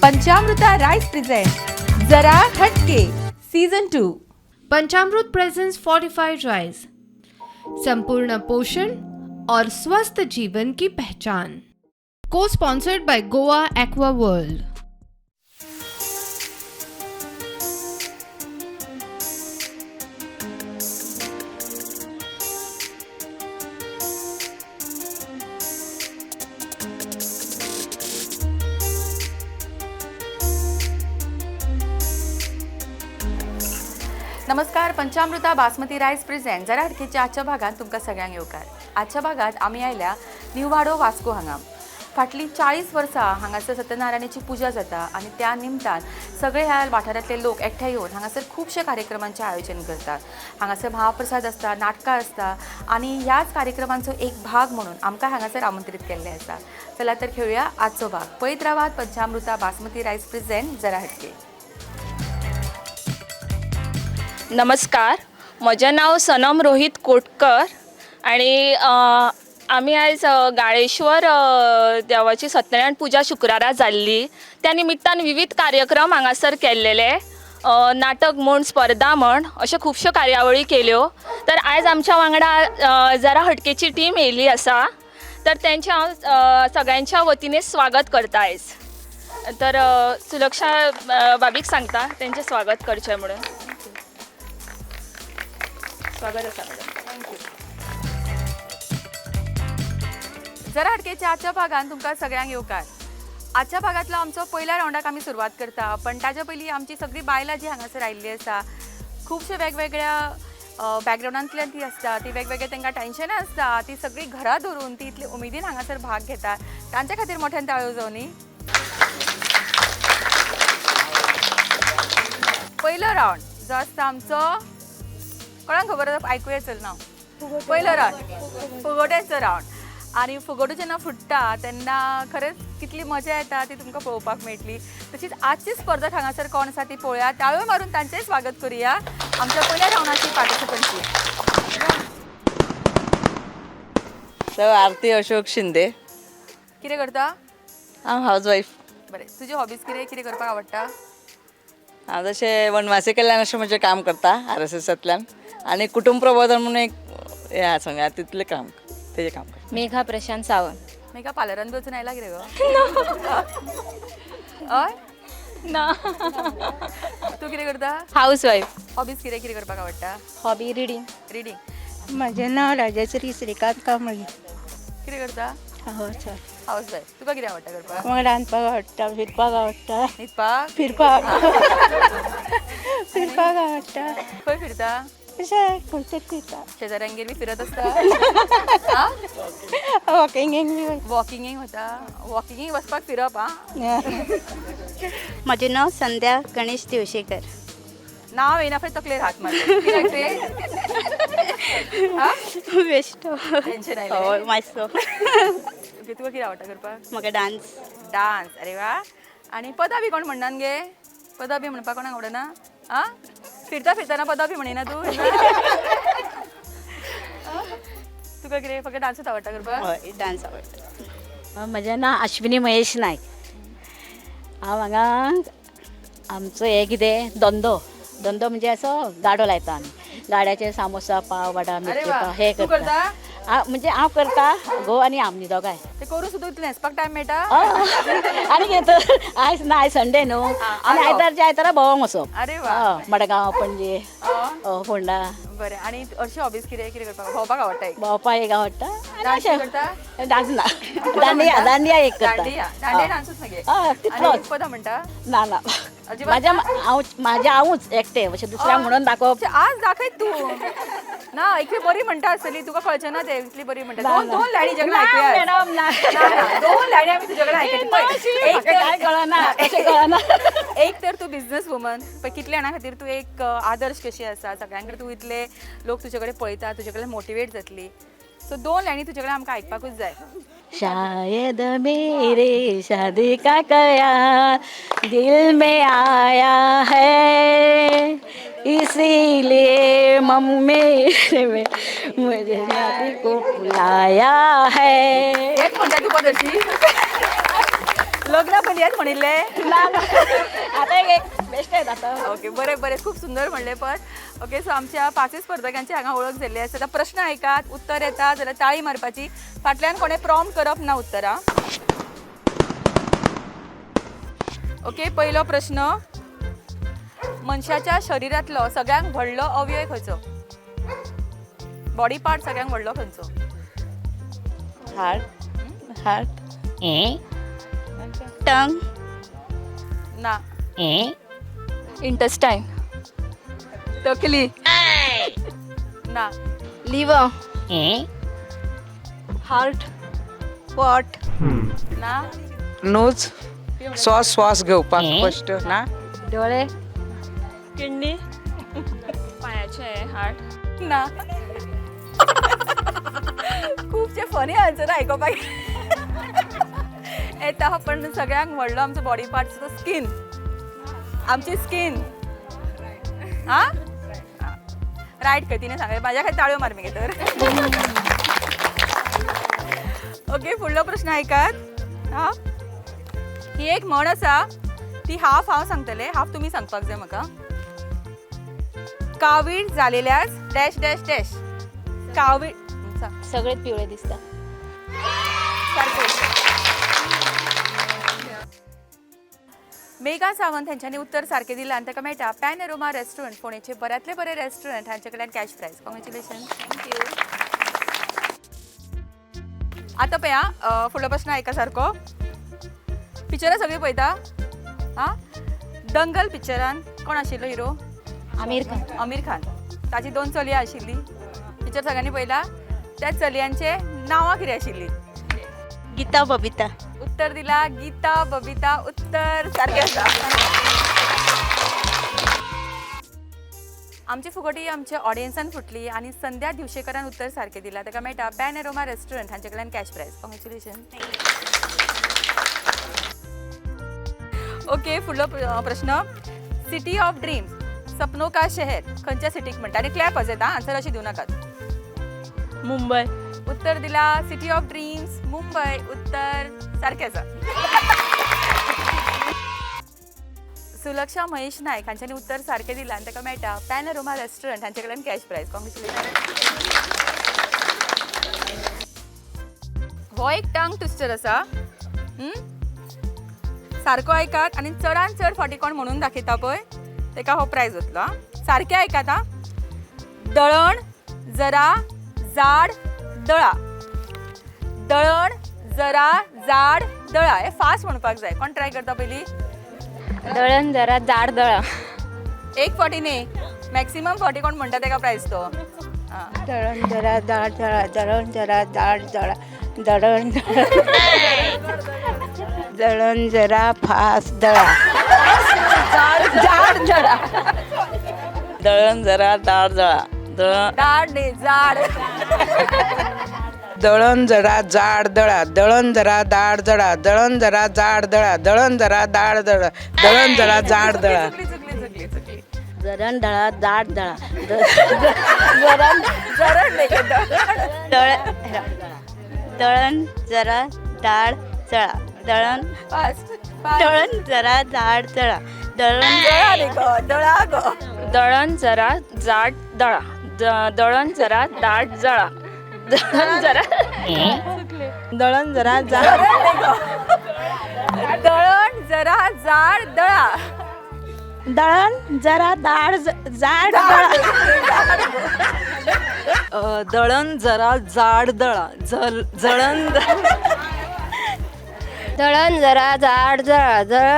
Panchamruta rice present Jara Hatke season 2. Panchamrut presents fortified rice, संपूर्ण पोषण और स्वस्थ जीवन की पहचान। को sponsored by Goa aqua world. नमस्कार, पंचामृता बासमती राईस प्रेझेंट जरा हटकेच्या आजच्या भागात तुमकां सगळ्यांक येवकार। आजच्या भागात आमी आयल्या न्यू वाडो वास्को हांगा। फाटलीं 40 वर्सां हांगासर सत्यनारायणाची पुजा जाता आनी त्या निमतान सगळे ह्या वाठारांतले लोक एकठांय येवन हांगासर खुबशे कार्यक्रमांचें आयोजन करतात। हांगासर महाप्रसाद आसता, नाटकां आसता आनी ह्याच कार्यक्रमांचो एक भाग म्हणून आमकां हांगासर आमंत्रीत केल्लें आसा। चला तर खेळुया आजचो भाग। पळयत रावात पंचामृता बासमती राईस प्रेझेंट जरा हटके। नमस्कार, म्हजें नांव सनम रोहीत कोटकर आनी आमी आयज गाळेश्वर देवाची सत्यनारायण पुजा शुक्रारा जाल्ली त्या निमित्तान विविध कार्यक्रम हांगासर केल्लेले, नाटक म्हण, स्पर्धा म्हण, अश्यो खुबश्यो कार्यावळी केल्यो। तर आयज आमच्या वांगडा जरा हटकेची टीम येयल्ली आसा, तर तेंचें हांव सगळ्यांच्या वतीने स्वागत करता आयज। तर सुलक्षा बाबीक सांगता तेंचें स्वागत करचें म्हणून। स्वागत आसा मॅडम, thank you. जरा हटकेच्या आजच्या भागान तुमकां सगळ्यांक येवकार। आजच्या भागांतलो आमचो पयल्या रावंडाक आमी सुरवात करता, पण ताच्या पयलीं आमची सगळीं बायलां जी हांगासर आयिल्ली आसा, खुबशे वेगवेगळ्या बॅकग्रावंडांतल्यान ती आसता, ती वेगवेगळे तांकां टेन्शनां आसता, ती सगळीं घरा धरून ती इतली उमेदीन हांगासर भाग घेता, तांच्या खातीर मोठ्यान ताळयो जावं न्ही। पयलो रावंड जो आसता आमचो, कोणाक खबर आसा आयकुया चल ना। पयलो रावंड फुगोट्यांचो रावंड, आनी फुगोटो जेन्ना फुट्टा तेन्ना खरेंच कितली मजा येता ती तुमकां पळोवपाक मेळटली। तशीच आजची स्पर्धक हांगासर कोण आसा ती पळोवया, ताळयो मारून तांचें स्वागत करुया आमच्या पयल्या रावंडाची पार्टिसिपंटची। आरती अशोक शिंदे। कितें करता? हांव हावज वायफ। बरें, तुजी हॉबीज कितें कितें करपाक आवडटा? हांव तशें वनवासी कल्याण अशें म्हजें काम करता आर एस एसांतल्यान, आनी कुटुंब प्रबोधन म्हणून एक हें आसा हांगा, तितलें काम तेजें काम करता। मेघा प्रशांत सावंत। मेघा पार्लरान बी वचून आयला कितें गो? हय ना। तूं कितें करता? House wife. Hobbies कितें कितें करपाक आवडटा? Hobby reading. Reading. म्हजें नांव राजेश्री श्रीकांत कांबळी। कितें करता? House wife. House wife. तुका कितें आवडटा करपाक? म्हाका रांदपाक आवडटा, फिरपाक आवडटा। न्हिदपाक? फिरपाक फिरपाक आवडटा। खंय फिरता? अशें खंय तरी फिरता। शेजाऱ्यांगेर बी फिरत आसता? वॉकिंगेक बी। वॉकिंगेक वता? वॉकिंगेक वचपाक फिरप आं। म्हजें नांव संध्या गणेश दिवशेकर। नांव येना फुडें तकलेर हात मारता। कित्याक तें? बेश्टो टेन्शन आयलें? हय मातसो। ओके, तुका कितें आवडटा करपाक? म्हाका डान्स। डान्स, अरे वा। आनी पदां बी कोण म्हणनान गे? पदां बी म्हणपाक कोणाक आवडना? आं, फिरता फिरतना पदां बी म्हणिना तूं? तुका कितें फक्त डान्सूच आवडटा करपाक? हय, डान्स आवडटा। म्हजें नांव अश्विनी महेश नायक। हांव हांगा आमचो हें कितें धंदो, धंदो म्हणजे असो गाडो लायता आमी, गाड्याचे सामोसा पाव वडा मिरची पाव हे करता। म्हणजे हांव करता, घोव आनी आमी दोगांय। ते करून सुद्दां इतलें न्हेसपाक टायम मेळटा? आनी कितें तर आयज ना, आयज संडे न्हू, आनी आयतारच्या आयतारा भोंवंक वचप। अरे वा। मडगांव, पणजे, फोंडा। बरें, आनी अशी हॉबीज कितें कितें करपाक? भोंवपाक आवडटा? भोंवपाक एक आवडटा। डान्स करता? डान्स ना, दांडिया, दांडिया एक करता। दांडिया, दांडिया डान्सूच मगे? तितलोच। पदां म्हणटा? ना ना, माझ्या हांव माझ्या हांवूच एकटें, अशें दुसऱ्यांक म्हणून दाखोवप। आज दाखयत तूं ना, इतली बरी म्हणटा आसतली, तुका कळचें ना तें, इतली बरी म्हणटा। दोन दोन लायनी तुज्या कडेन आयकुया। मॅडम ना, दोन लायनी आमी तुज्या कडेन आयकता। काय कळना, अशें कळना। एक तर तूं बिजनस वुमन, पण कितल्या जाणां खातीर तूं एक आदर्श कशी आसा, सगळ्यां कडेन तूं इतले लोक तुजे कडेन पळयता, तुजे कडेन मोटिवेट जातली, सो दोन लायनी तुजे कडेन आमकां आयकपाकूच जाय। शायद मेरे शादी का ख्याल दिल में आया है, इसीलिए मम्मी ने मुझे शादी को बुलाया है। एक म्हणटा तूं पदरशी लग्न पयलीं हेंच म्हणिल्लें? आतां एक बेश्टें जाता. ओके, बरें बरें, खूब सुंदर म्हणलें. पण ओके, सो आमच्या पांचूय स्पर्धकांची हांगा वळख जाल्ली आसा. आतां प्रश्न आयकात, उत्तर येता जाल्यार ताळी मारपाची, फाटल्यान कोणें प्रॉम्प्ट करप ना उत्तरां. ओके, पयलो प्रश्न, मनशाच्या शरिरांतलो सगळ्यांत व्हडलो अवयव खंयचो? बॉडी पार्ट सगळ्यांत व्हडलो खंयचो? हार्ट. हार्ट. टंग. ना. इंटेस्टायन. तकली. ना. लिव्हर. हार्ट. पोट. ना. नोज. श्वास श्वास घेवपाक कश्ट ना. डोळे. किडनी. पांयाचे हार्ट. ना. खुबशे फनी आन्सर आयकोपाक येता, पण सगळ्यांक व्हडलो आमचो बॉडी पार्ट तो स्कीन, आमची स्कीन. हा, रायट खंय तिणें सांगलें, म्हाज्या खातीर ताळयो मार मगे तर. ओके, फुडलो प्रश्न आयकात. हा, ही एक म्हण आसा, ती हाफ हांव सांगतलें, हाफ तुमी सांगपाक जाय म्हाका. कावीट जालेल्यास डॅश डॅश डॅश. कावीट सांग. सगळेच पिवळे दिसतात. सारकें. मेघा सावंत हेंच्यांनी उत्तर सारकें दिलां आनी ताका मेळटा पॅनरोमा रेस्टॉरंट, फोंडेचे बऱ्यांतले बरे रेस्टॉरंट, हांचे कडल्यान cash prize. Congratulation. Thank you. आतां पळय आं, फुडलो प्रश्न आयका सारको. पिक्चरां सगळीं पळयता आं? दंगल पिक्चरान कोण आशिल्लो हिरो? आमिर खान. आमिर खान. ताची दोन चलयां आशिल्ली, पिक्चर सगळ्यांनी पळयला. त्या चलयांचे नांवां कितें आशिल्लीं? गीता बबिता. उत्तर दिला गीता बबिता, उत्तर सारकें आसा. आमची फुगटी आमच्या ऑडियन्सान फुटली आनी संध्या दिवशेकरान उत्तर सारकें दिलां, ताका मेळटा पॅनरोमा रेस्टॉरंट हांचे कडल्यान कॅश प्रायज. कॉंग्रेच्युलेशन. ओके, फुडलो प्रश्न, सिटी ऑफ ड्रीम्स, सपनो का शहर खंयच्या सिटीक म्हणटा? आनी क्लॅप वाजयता, आन्सर अशी दिवं नाकात. मुंबय. उत्तर दिला सिटी ऑफ ड्रीम्स मुंबय, उत्तर सारकें आसा. सुलक्षा महेश नायक हांच्यांनी उत्तर सारकें दिलां आनी ताका मेळटा पॅनरोमा रेस्टॉरंट हांचे कडल्यान कॅश प्रायज. कॉंग्रेच्युलेशन. हो एक टंग ट्विस्टर आसा. सारको आयकात आनी चडान चड फावटी कोण म्हणून दाखयता पळय ताका हो प्रायज वतलो. आं, सारकें आयकात. आं, दळण जरा जाड दळा. दळण जरा जाड दळा, हे फास्ट म्हणपाक जाय. कोण ट्राय करता पयलीं? दळण जरा जाड दळा. एक फावटी न्ही, मॅक्सिमम फावटी कोण म्हणटा ताका प्रायज तो. आं, दळण जरा दाळ दळा. दळण जरा दाळ दळा. दळण दळण जरा फास दळा. जाड दळा. दळण जरा दाळ जळा. दळण दाड न्ही, जाड. दळण जरा जाड दळा. दळण जरा दाड जळा. दळण जरा जाड दळा. दळण जरा दाड दळा. दळण जरा जाड दळा. चुकली चुकली चुकली चुकली. जरण दळा दाट दळा. जरण, जरण न्ही गं, दळण. दळ दळण जरा डाळ चळा. दळण फास्ट फास्ट. दळण जरा जाड चळा. दळण दळा न्ही गो, दळा गो. दळण जरा जाड दळा. दळण जरा दाट जळा. दळण जरा दळण जरा जाड. दळण जरा जाड दळा. दळण जरा दाळ जाड दळा. दळण जरा जाड दळा. जल जळण. दळण जरा जाड जळा. जळ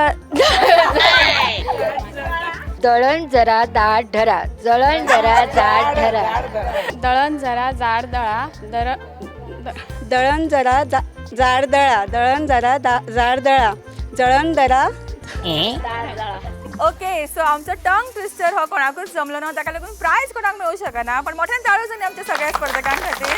दळण जरा दाट ढरा. जळण जरा जाड ढरा. दळण जरा जाड दळा. दर दळण जरा जाड दळा. दळण जरा जाड दळा. जळण जरा. ओके, सो आमचो टंग ट्विस्टर हो कोणाकूच जमलो ना, ताका लागून प्रायज कोणाक मेळूं शकना, पण मोठ्यान ताळयो जावनी आमच्या सगळ्या स्पर्धकां खातीर.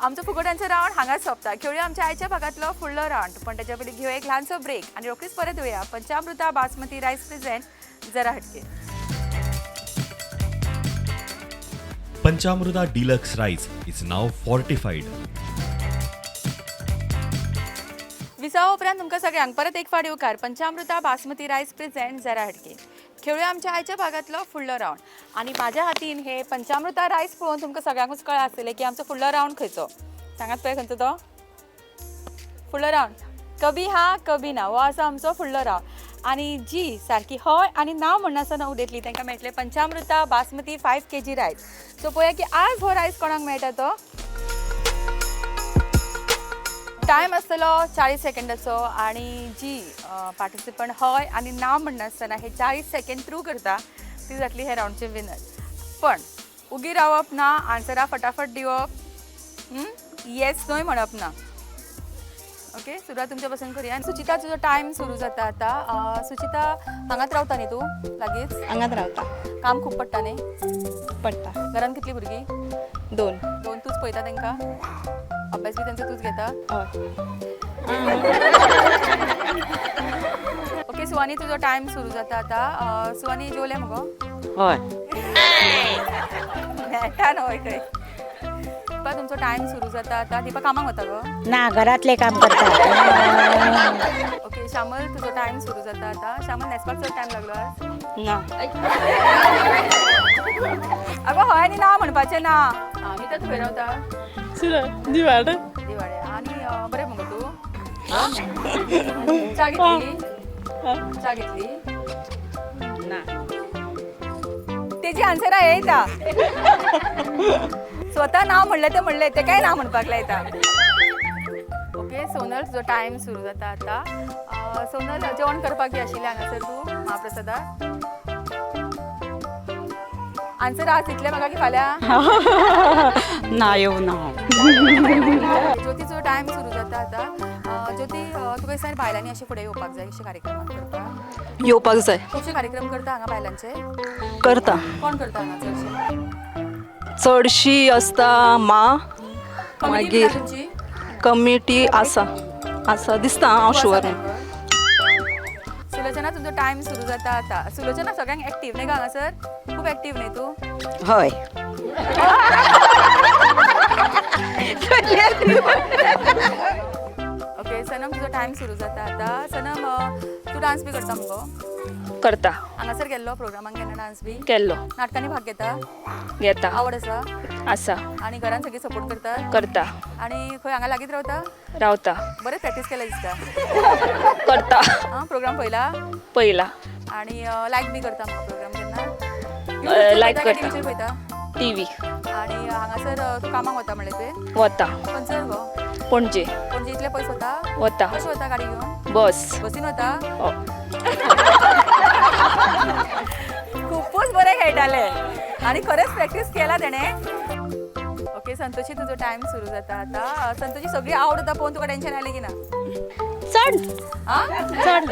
आमचो फुगोट्यांचो रावंड हांगाच सोंपता. खेळुया आमच्या आयच्या भागांतलो फुडलो रावंड, पण ताच्या पयलीं घेवया एक ल्हानसो ब्रेक आनी रोखडीच परत येवया. पंचामृता बासमती रायस प्रेझेंट जरा हटके. Panchamruta deluxe rice is now fortified. विसावा उपरांत तुमकां सगळ्यांक परत एक फावट येवकार. पंचामृता बासमती रायस प्रेझेंट जरा हटके. खेळूया आमच्या आयच्या भागांतलो फुडलो रावंड. आनी माझ्या हातीन हे पंचामृता रायस पळोवन तुमकां सगळ्यांकूच कळ्ळां आसतलें की आमचो फुडलो रावंड खंयचो. सांगात पळय खंयचो तो फुडलो रावंड. कभी हा कभी ना हो आसा आमचो फुडलो रावंड. आनी जी सारकी हय आनी ना म्हणनासतना उलयतली तांकां मेळटलें Panchamruta basmati 5 kg rice. So पळोवया की आज हो रायस कोणाक मेळटा तो. टायम आसतलो 40 सेकंडाचो आनी जी पार्टिसिपंट हय आनी ना म्हणनासतना हे 40 सेकंड थ्रू करता ती जातली हे रावंडचे विनर. पण उगी रावप ना, आन्सरां फटाफट दिवप, येस न्हय म्हणप ना. ओके, सुरवात तुमच्या पासून करूया. सुचिता, तुजो टायम सुरू जाता आतां. सुचिता, हांगाच रावता न्ही तूं? लागींच हांगाच रावता. काम खूब पडटा न्ही? पडटा. घरान कितलीं भुरगीं? 2. 2. तूच पळयता तांकां? अभ्यास बी तेंचो तूच घेता? हय. ओके सुवानी, तुजो टायम सुरू जाता आतां. सुवानी, जेवलें मगो? हय. मेळटा न्हय खंय. दीपा, तुमचो टायम सुरू जाता आतां. दीपा कामाक वता गो? ना, घरातले काम करता. ओके श्यामल, तुजो टायम सुरू जाता आतां. श्यामल, न्हेसपाक चड टायम लागलो आज? ना. अगो हय आनी ना म्हणपाचें ना. आमी तर खंय रावता? दिवाडे. दिवाडे. आनी बरें मगो तूं? च्या घेतली? च्या घेतली ना. तेजी आन्सरां येता. स्वता ना म्हणलें तें म्हणलें, तें काय ना म्हणपाक लायता. ओके सोनल, तुजो टायम सुरू जाता आतां. सोनल, जेवण करपाक बी आशिल्लें हांगासर तूं महाप्रसादाक? आन्सर आज इतलें म्हाका की फाल्यां? ना, येवना हांव. ज्योती, तुजो टायम सुरू जाता आतां. ज्योती, तुका दिसता बायलांनी अशें फुडें येवपाक जाय अशे कार्यक्रमाक करपाक? येवपाक जाय. खुबशे कार्यक्रम करता हांगा बायलांचे? करता. कोण करता हांगा चडशे? चडशी आसता मा. कमिटी मागीर तुमची? कमिटी आसा, आसा दिसता, हांव शुअर न्ही. सुलोचना, तुमचो टायम सुरू जाता आतां. सुलोचना सगळ्यांक एक्टीव न्ही गो हांगासर? खूब एक्टीव न्ही तूं? हय. ओके सनम, तुजो टायम सुरू जाता आतां. सनम, तूं डांस बी करता मुगो? करता. हांगासर गेल्लो प्रोग्रामाक केन्ना डांस बी? केल्लो. नाटकांनी भाग घेता? घेता. आवड आसा? आसा. आनी घरान सगळीं सपोर्ट करता? करता. आनी खंय हांगा लागींच रावता? रावता. बरें प्रॅक्टीस केलें दिसता. करता. आं, प्रोग्राम पळयला? पळयला. आनी लायक बी करता म्हाका प्रोग्राम केन्ना? लायक करता. टीव्हीचेर पळयता? टीव्ही. आनी हांगासर तूं कामाक वता म्हणलें तुवें? वता. खंयसर गो? पणजे. पणजे इतले पयस वता? वता. कशें वता गाडी घेवन? बस. बसीन वता? हय. खूपच बरें खेळटालें आनी खरेंच प्रॅक्टीस केला तेणें. ओके संतोषी, तुजो टायम सुरू जाता आतां. संतोषी, सगळी आवड वता पळोवन तुका टेन्शन आयलें की ना? चड. आं? चड.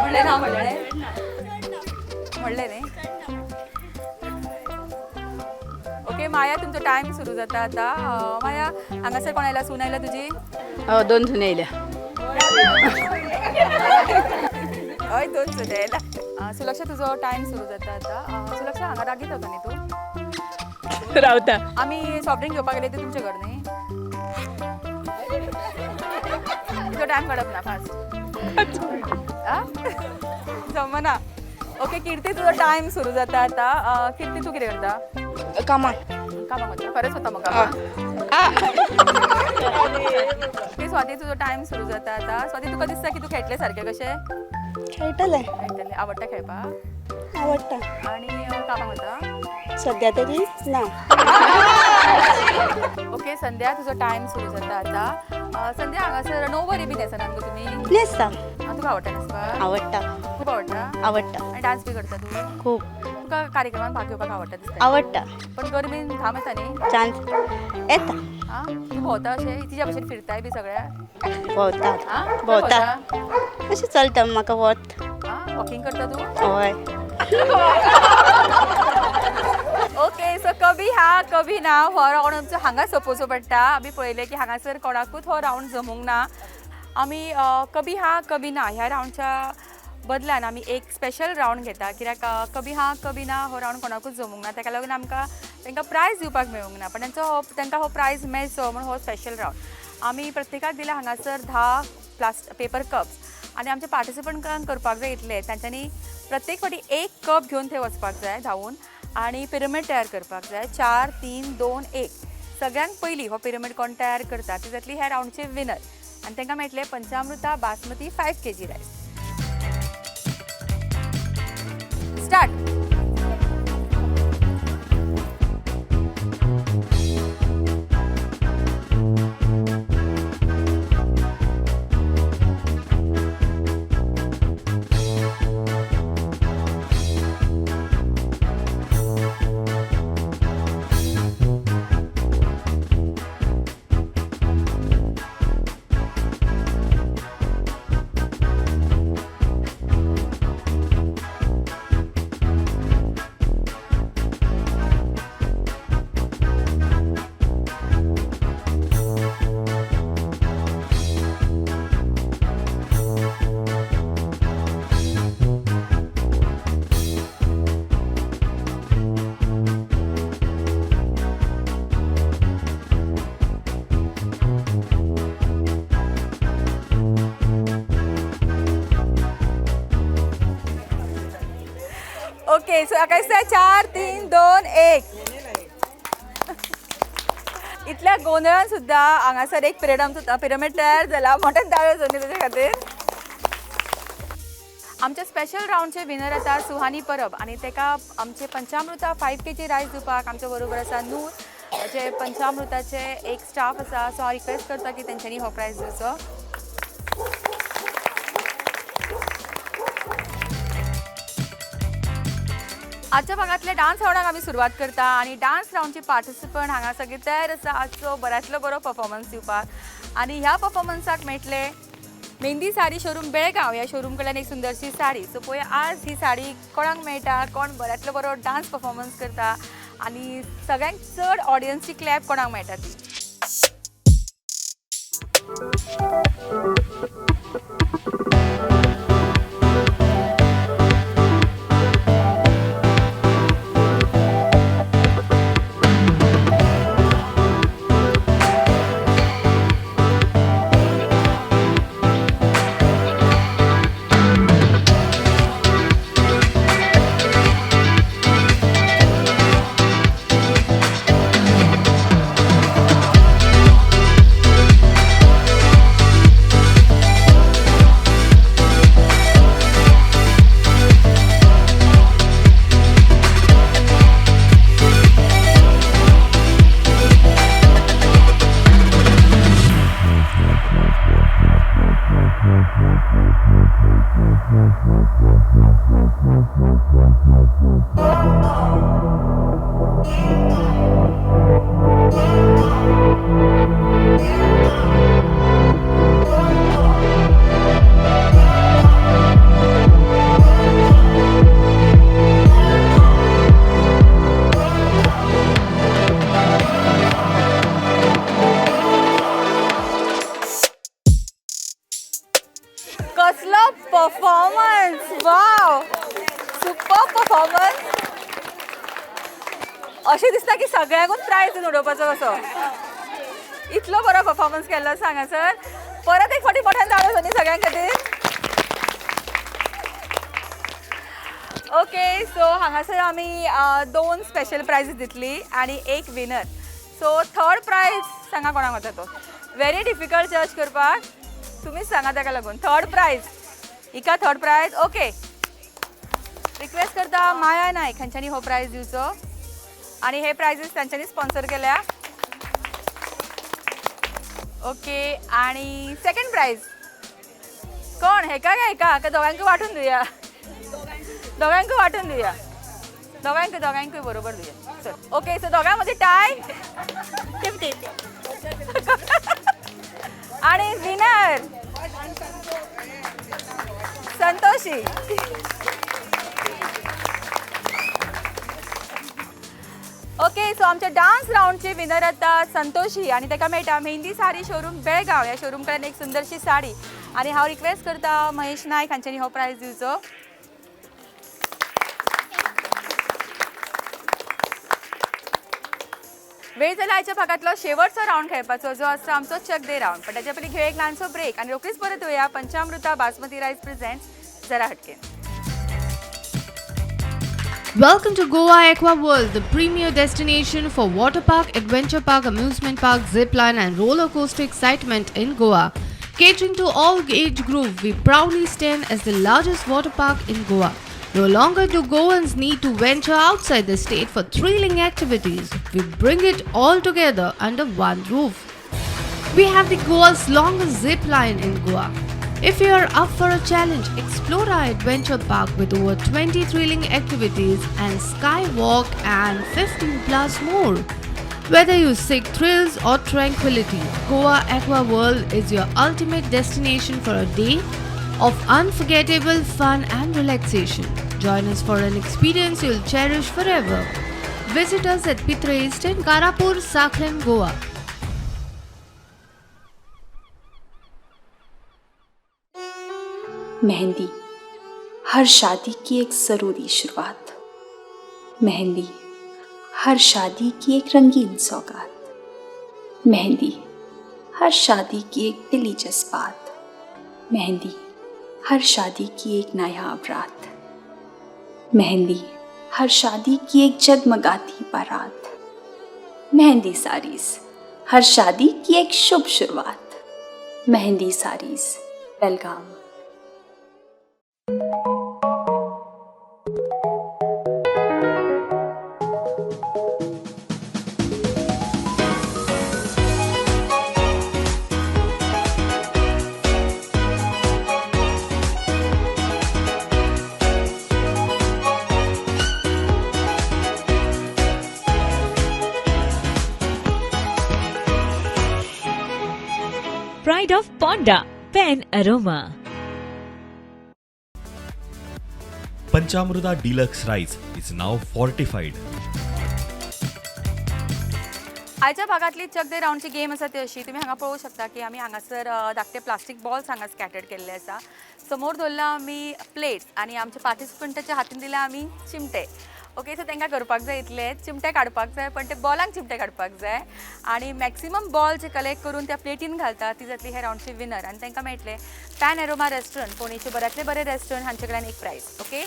म्हणलें ना? म्हणलें म्हणलें न्ही. ओके माया, तुमचो टायम सुरू जाता आतां. माया, हांगासर कोण आयला? सून आयला तुजी? हय, 2 सुने येयल्या. हय, 2 सुने आयला. सुलक्षा, तुजो टायम सुरू जाता आतां. सुलक्षा, हांगा लागींच रावता न्ही तूं? रावता. आमी सॉफ्ट ड्रिंक घेवपाक गेले ते तुमचें घर न्ही? तुजो टायम काडप ना फास्ट जमना. ओके किर्ती, तुजो टायम सुरू जाता आतां. किर्ती, तूं कितें करता? कामाक. कामाक वता? खरेंच वता मग कामाक? ओके स्वाती, तुजो टायम सुरू जाता आतां. स्वाती, तुका दिसता की तूं खेळटलें सारकें कशें? खेळटलें. खेळटलें. आवडटा खेळपाक? आवडटा. आनी कामाक वता? सद्या तरी ना. ओके संध्या, तुजो टायम सुरू जाता आतां. संध्या, हांगासर णव वरी बी न्हेसनात गो तुमी? न्हेसता. तुका आवडटा न्हेसपाक? आवडटा. खूब आवडटा? आवडटा. आनी डांस बी करता तूं? खूब. तुका कार्यक्रमात भाग घेवपाक आवडटा दिसता? आवडटा. पण गरमेन घाम येता न्ही? चान्स येता. आं, तूं भोंवता अशें तिज्या भशेन फिरताय बी सगळ्या? भोंवता. आं, भोंवता. अशें चलता म्हाका वत. आं, वॉकिंग करता तूं? हय. ओके, सो कभी हा कभी ना हो रावंड आमचो हांगा सोंपोवचो पडटा. आमी पळयलें की हांगासर कोणाकूच हो रावंड जमूंक ना. आमी कभी हा कभी ना ह्या रावंडच्या बदलान आमी एक स्पेशल रावंड घेता कित्याक कभी हा कभी ना हो रावंड कोणाकूच जमूंक ना, ताका लागून आमकां तांकां प्रायज दिवपाक मेळूंक ना, पण तांचो हो तांकां हो प्रायज मेळचो म्हूण हो स्पेशल रावंड आमी प्रत्येकाक दिला हांगासर 10 पेपर कप्स आनी आमच्या पार्टिसिपंटांक करपाक जाय इतले तांच्यांनी प्रत्येक फावटी एक कप घेवन थंय वचपाक जाय धांवून आनी पिरॅमीड तयार करपाक जाय 4 3 2 1 सगळ्यांत पयलीं हो पिरॅमीड कोण तयार करता ती जातली ह्या रावंडचे विनर आनी तांकां मेळटले Panchamruta basmati 5 kg rice. Start. Okay, so आकाश 4 3 2 1 इतल्या गोंदळान सुद्दां हांगासर एक पिरियड आमचो पिरॅमीड तयार जाला. मोठ्यान ताळयो जावनी तेजे खातीर. आमच्या स्पेशल रावंडचे विनर आसा सुहानी परब आनी ताका आमचे पंचामृता 5 kg rice दिवपाक आमच्या बरोबर आसा नूर, जे पंचामृताचे एक स्टाफ आसा. सो हांव रिक्वेस्ट करता की तेंच्यांनी हो प्रायज दिवचो. आजच्या भागांतल्या डान्स रावंडाक आमी सुरवात करता आनी डान्स रावंडचे पार्टिसिपंट हांगा सगळे तयार आसा आजचो बऱ्यांतलो बरो परफॉर्मन्स दिवपाक. आनी ह्या परफॉर्मन्साक मेळटले मेहंदी साडी शोरूम बेळगांव ह्या शोरूम कडल्यान एक सुंदरशी साडी. सो पळोवया आज ही साडी कोणाक मेळटा, कोण बऱ्यांतलो बरो डान्स परफॉर्मन्स करता आनी सगळ्यांत चड ऑडियन्सची क्लॅप कोणाक मेळटा ती. कसलो परफॉर्मन्स, वाव, सुपर परफॉर्मन्स. अशें दिसता की सगळ्यांकूच प्रायज दिवन उडोवपाचो कसो, इतलो बरो परफॉर्मन्स केल्लो आसा हांगासर. परत एक फावटी मोठ्यान ताळयो जावनी सगळ्यां खातीर. ओके, सो हांगासर आमी 2 स्पेशल प्रायजीस दितली आनी एक विनर. सो थर्ड प्रायज सांगा कोणाक वता तो. व्हेरी डिफिकल्ट जज करपाक, तुमीच सांगा ताका लागून. थर्ड प्रायज हिका थर्ड प्रायज. ओके, रिक्वेस्ट करता माया नायक हांच्यांनी हो प्रायज दिवचो आनी हे प्रायजीस तांच्यांनी स्पॉन्सर केल्या. ओके, आनी सेकंड प्रायज कोण, हेका काय हेका का दोगांकूय वांटून दिवया? दोगांकूय वांटून दिवया, दोगांकूय दोगांकूय बरोबर दिवया. चल, ओके, सो दोगां मदीं टाय आनी विनर संतोषी. ओके, सो आमच्या डान्स रावंडचे विनर आता संतोषी आनी ताका मेळटा मेहंदी साडी शोरूम बेळगांव ह्या शोरूम कडल्यान एक सुंदरशी साडी. आनी हांव रिक्वेस्ट करता महेश नायक हांच्यांनी हो प्रायज दिवचो. वेळ जाला आयच्या भागातलो शेवटचो राऊंड खेळपाचो, जो आसा आमचो चक दे राऊंड. पण त्याच्या पयलीं घेवया एक ल्हानसो ब्रेक आनी रोखडीच परत येवया पंचामृता बासमती रायस प्रेझेंट्स जरा हटके. Welcome to Goa Aqua World, the premier destination for water park, adventure park, amusement park, zip line and roller coaster excitement in Goa. Catering to all age group, we proudly stand as the largest water park in Goa. No longer do Goans need to venture outside the state for thrilling activities. We bring it all together under one roof. We have the Goa's longest zip line in Goa. If you are up for a challenge, explore our adventure park with over 20 thrilling activities and skywalk and 15 plus more. Whether you seek thrills or tranquility, Goa Aqua World is your ultimate destination for a day of unforgettable fun and relaxation. Join us for an experience you'll cherish forever. Visit us at Pitra Estate, Karapur, Sakhlem, Goa. Mehndi हर शादी की एक ज़रूरी शुरुआत, मेहंदी हर शादी की एक रंगीन सौगात, मेहंदी हर शादी की एक दिली जज्बात, मेहंदी हर शादी की एक नायाब रात, मेहंदी हर शादी की एक जगमगाती बारात, मेहंदी साड़ीज हर शादी की एक शुभ शुरुआत, Mehndi saris, Belgaum. Pride of Ponda, Pen Aroma. Panchamruta Deluxe Rice is now fortified. आयच्या भागातली चक दे राऊंडची गेम आसा ती अशी, तुमी हांगा पळोवंक शकता की आमी हांगासर धाकटे प्लास्टीक बॉल्स हांगा स्कॅटर्ड केल्ले आसा. समोर दवरला आमी प्लेट्स आनी आमच्या पार्टिसिपंटाच्या हातीन दिल्या आमी चिमटे. ओके, सो तांकां करपाक जाय इतले चिमटे काडपाक जाय, पण ते बॉलांक चिमटे काडपाक जाय आनी मॅक्सिमम बॉल जे कलेक्ट करून त्या प्लेटीन घालता ती जातली ह्या राऊंडची विनर आनी तांकां मेळटले पॅन एरोमा रेस्टॉरंट, पणजेचे बऱ्यांतले बरे रेस्टॉरंट हांचे कडल्यान एक प्रायज. ओके,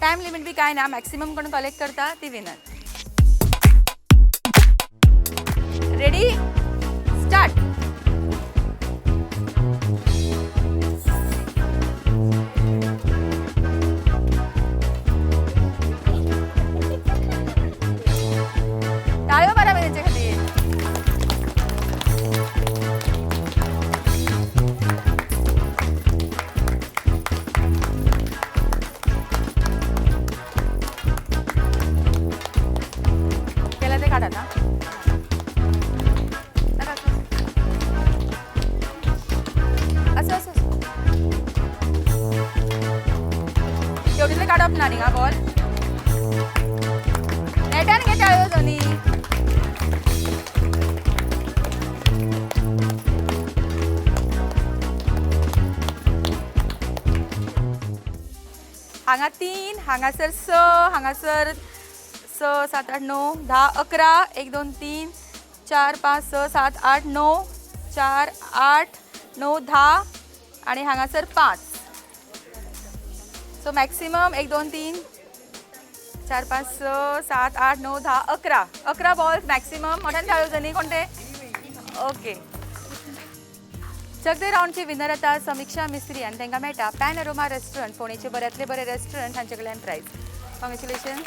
टायम लिमीट बी कांय ना, मॅक्सिमम कोण कलेक्ट करता ती विनर. Ready, start. टाळयो मारा तेंचे खातीर. केला ते काढा ना. असं असं तेवढीतले काडप ना न्ही बॉल नेटान घे टाळयो दोनी. हांगा 3, हांगासर 6, हांगासर 6, 7, 8, 9, 10, 11, 1, 2, 3, 4, 5, 6, 7, 8, 9, 4, 8, 9, 10 आणि हांगासर 5. So maximum 1, 2, 3, 4, 5, 6, 7, 8, 9, 10, 11, 11 balls maximum. मोठ्यान टाळयो जाली कोण ते. ओके, चक दे राऊंडची विनर आता समीक्षा मिस्त्री आनी तांकां मेळटा पॅन अरोमा रेस्टॉरंट, फोंडेचे बऱ्यांतले बरे रेस्टॉरंट हांचे कडल्यान प्रायज. कॉंग्रेच्युलेशन.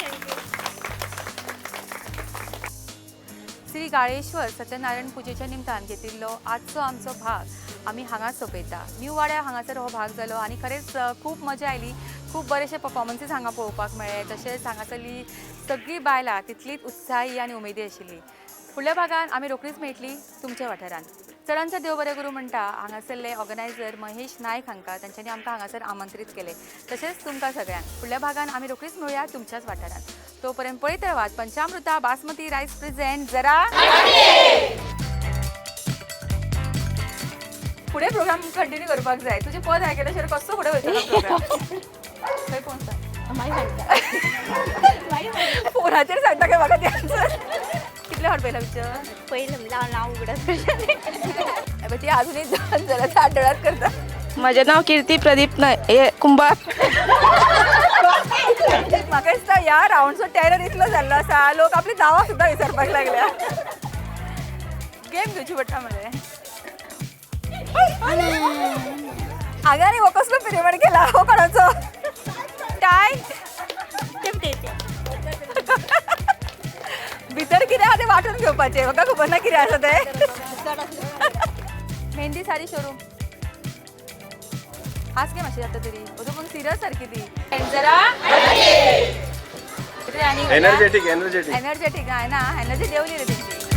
श्री गाळेश्वर सत्यनारायण पुजेच्या निमतान घेतिल्लो आजचो आमचो भाग आमी हांगा सोंपयता. न्यू वाड्या हांगासर हो भाग जालो आनी खरेंच खूब मजा आयली. खूब बरेशे परफॉर्मन्सीस हांगा पळोवपाक मेळ्ळे, तशेंच हांगासरली सगळीं बायलां तितलीच उत्साही आनी उमेदी आशिल्ली. फुडल्या भागान आमी रोखडीच मेळटली तुमच्या वाठारांत. चडांचो देव बरें करूं म्हणटा हांगासरले ऑर्गनायझर महेश नायक हांकां, तांच्यांनी आमकां हांगासर आमंत्रीत केले, तशेंच तुमकां सगळ्यांक. फुडल्या भागान आमी रोखडीच मेळुया तुमच्याच वाठारांत. तो पर्यंत पळयत रावात पंचामृता बासमती रायस प्रेझेंट जरा. फुडें प्रोग्राम कंटिन्यू करपाक जाय. तुजें पद आयकल्या शिवाय कसो फुडें वयतलो प्रोग्राम? खंय फोन सांग, फोनाचेर सांगता काय म्हाका ते आन्सर? कितले फावट पयला पिक्चर? पयलें म्हणल्यार हांव नांव उगडास कशें. ती अजूनही जरा जाड डळात करता. म्हजें नांव किर्ती प्रदीप नाय हे कुंभार. म्हाका दिसता ह्या रावंडचो टेरर इतलो जाल्लो आसा, लोक आपली नांवां सुद्दां विसरपाक लागल्या. गेम घेवची पडटा मरे हांगा. न्ही, हो कसलो पिरेमेड केला? हो कोणाचो टाय? भितर कितें आहा तें वांटून घेवपाचें, म्हाका खबर ना कितें आसा तें. मेहंदी सारी शोरूम हास गे मातशी जाता तरी अजून पूण सिरियस सारकी ती जरा. Energetic, energetic. Energetic आहे ना, एनर्जी देवली रे तुमची.